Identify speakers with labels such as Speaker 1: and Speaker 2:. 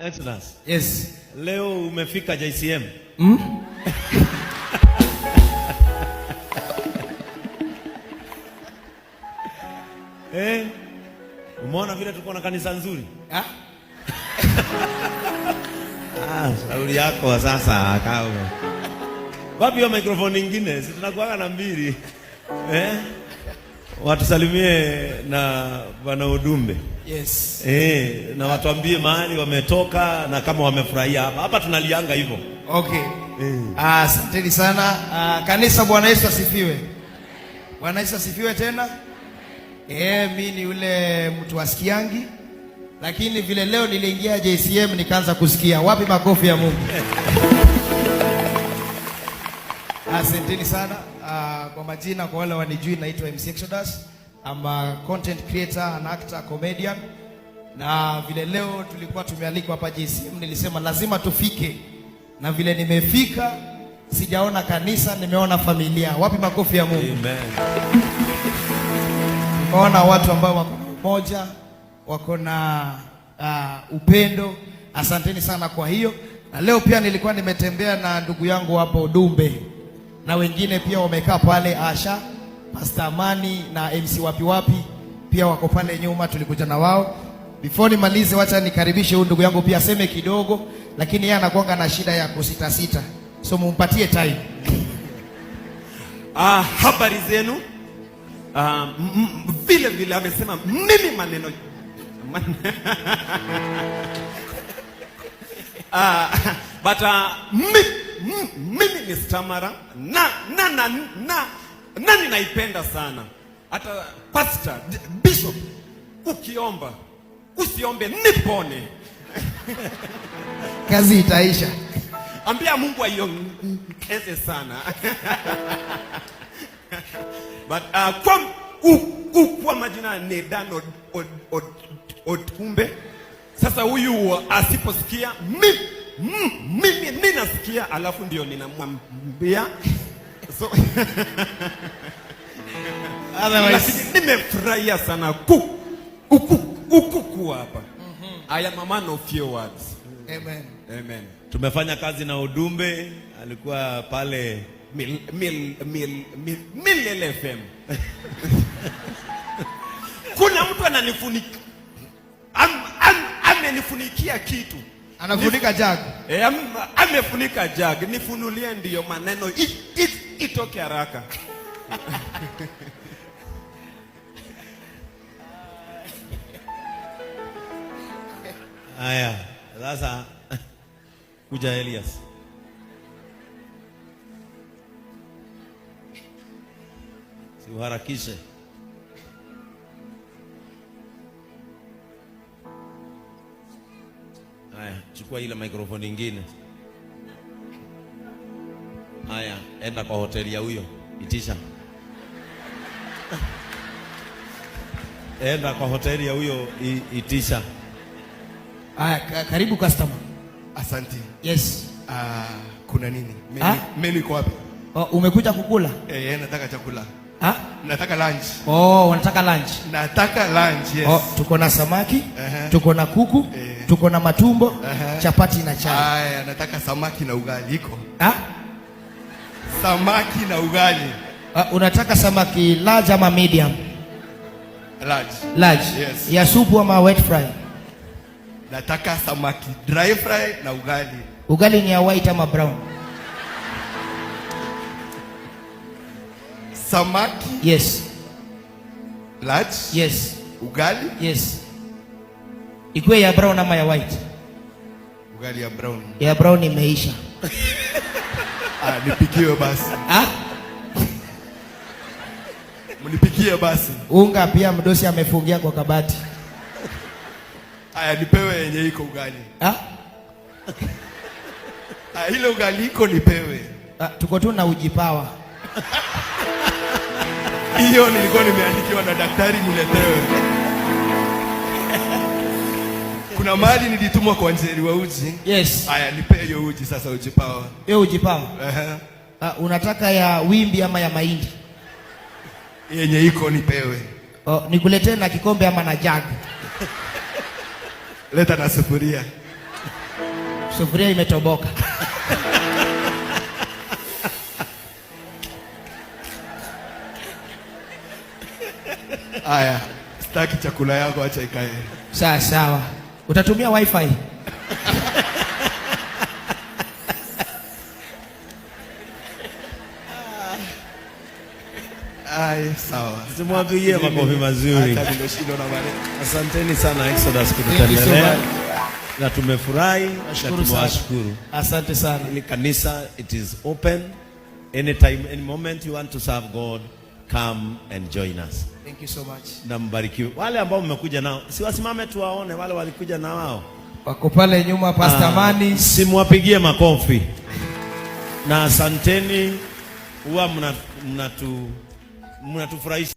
Speaker 1: Exodus.
Speaker 2: Yes.
Speaker 1: Leo umefika JCM. Eh? Umeona vile tuko na kanisa nzuri?
Speaker 2: Ah?
Speaker 1: Ah, shauri yako sasa kama. Wapi hiyo microphone nyingine? Si tunakuaga na mbili. Eh? Watusalimie na Bwana Odumbe.
Speaker 2: Yes.
Speaker 1: Eh, na watuambie mahali wametoka na kama wamefurahia hapa. Hapa tunalianga hivyo.
Speaker 2: Okay. Ah, asanteni sana. Ah, kanisa, Bwana Yesu asifiwe. Bwana Yesu asifiwe tena. Eh, mi ni ule mtu asikiangi, lakini vile leo niliingia JCM nikaanza kusikia. Wapi makofi ya Mungu? Asanteni sana. Kwa majina, kwa wale wanijui, naitwa MC Exodus. I'm a content creator, an actor, comedian. Na vile leo tulikuwa tumealikwa hapa JCM, nilisema lazima tufike, na vile nimefika, sijaona kanisa, nimeona familia. Wapi makofi ya Mungu?
Speaker 1: Amen.
Speaker 2: Nimeona watu ambao wako na umoja, wako na upendo. Asanteni sana kwa hiyo. Na leo pia nilikuwa nimetembea na ndugu yangu hapo Odumbe na wengine pia wamekaa pale, Asha, Pastor Amani na MC wapi wapi pia wako pale nyuma, tulikuja na wao. Before nimalize, wacha nikaribishe huyu ndugu yangu pia aseme kidogo, lakini yeye anakuanga na shida ya kusita sita, so mumpatie time.
Speaker 3: Ah, habari zenu. Ah, vile vile amesema mimi maneno Ah, but mimi ni stammerer na ninaipenda sana. Hata pastor, bishop, ukiomba usiombe nipone.
Speaker 2: Kazi itaisha.
Speaker 3: Ambia Mungu aiongeze sana. But kwa majina ni Dan Odumbe. Sasa huyu asiposikia mimi ninasikia, alafu ndio ninamwambia. So
Speaker 2: Otherwise,
Speaker 3: lakini nimefurahia sana kuwa hapa. I am a man of few words.
Speaker 2: Amen.
Speaker 3: Amen.
Speaker 1: Tumefanya kazi na Odumbe, alikuwa pale
Speaker 3: Milele FM. Kuna mtu ananifunika amenifunikia kitu.
Speaker 2: Anafunika jug.
Speaker 3: E, amefunika jug. Nifunulie ndiyo maneno itoke haraka.
Speaker 1: Haya, sasa kuja Elias. Siuharakishe. Haya, chukua ile microphone nyingine. Haya, enda kwa hoteli ya huyo, itisha. Enda kwa hoteli ya huyo, itisha.
Speaker 2: Haya, karibu customer.
Speaker 4: Asante.
Speaker 2: Yes.
Speaker 4: Ah, kuna nini?
Speaker 2: Ah?
Speaker 4: Menu iko wapi?
Speaker 2: Oh, umekuja kukula?
Speaker 4: Eh, nataka chakula.
Speaker 2: Ah?
Speaker 4: Nataka lunch.
Speaker 2: Oh, unataka lunch?
Speaker 4: Nataka lunch, yes.
Speaker 2: Oh, tuko na samaki, tuko na kuku, tuko na matumbo, chapati na chai.
Speaker 4: Aya, nataka samaki na ugali iko.
Speaker 2: Ah?
Speaker 4: Samaki na ugali.
Speaker 2: Ah, unataka samaki large ama medium?
Speaker 4: Large.
Speaker 2: Large.
Speaker 4: Yes.
Speaker 2: Ya supu ama wet fry?
Speaker 4: Nataka samaki dry fry na ugali.
Speaker 2: Ugali ni ya white ama brown?
Speaker 4: Samaki.
Speaker 2: Yes.
Speaker 4: Large.
Speaker 2: Yes.
Speaker 4: Ugali.
Speaker 2: Yes. Ikuwe ya brown ama ya white?
Speaker 4: Ugali ya brown.
Speaker 2: Ya brown imeisha.
Speaker 4: Ah, nipikiwe basi.
Speaker 2: Ah?
Speaker 4: Mnipikie basi.
Speaker 2: Unga pia mdosi amefungia kwa kabati.
Speaker 4: Aya, nipewe yenye iko ugali.
Speaker 2: Ah?
Speaker 4: Ah, ile ugali iko nipewe.
Speaker 2: Ah, tuko tu na ujipawa.
Speaker 4: Hiyo nilikuwa nimeandikiwa na daktari niletewe. Kuna mahali nilitumwa kwa Njeri wa uji.
Speaker 2: Yes.
Speaker 4: Aya, nipe hiyo uji sasa, uji power.
Speaker 2: Hiyo uji power.
Speaker 4: Ehe.
Speaker 2: Ah, unataka ya wimbi ama ya mahindi?
Speaker 4: Yenye iko nipewe.
Speaker 2: Oh, nikuletee na kikombe ama na jug?
Speaker 4: Leta na sufuria.
Speaker 2: Sufuria imetoboka.
Speaker 4: Aya, sitaki chakula yako, acha ikae.
Speaker 2: Sawa sawa. Utatumia wifi.
Speaker 4: Ai, sawa.
Speaker 1: Simwapigie makofi mazuri.
Speaker 4: Hata nimeshindwa na maneno.
Speaker 1: Asanteni sana Exodus
Speaker 2: Thank you so
Speaker 1: kututembelea
Speaker 2: much.
Speaker 1: Na tumefurahi na
Speaker 2: Nashukuru sana.
Speaker 1: tumewashukuru.
Speaker 2: Asante sana.
Speaker 1: Hili kanisa, it is open anytime, any moment you want to serve God, come and join us.
Speaker 2: Thank you so much.
Speaker 1: Na mbarikiwe. Wale ambao mmekuja nao, si wasimame tuwaone wale walikuja na wao.
Speaker 2: Wako pale nyuma, Pastor Mani.
Speaker 1: Simwapigie makofi. Na asanteni, huwa mnatufurahisha.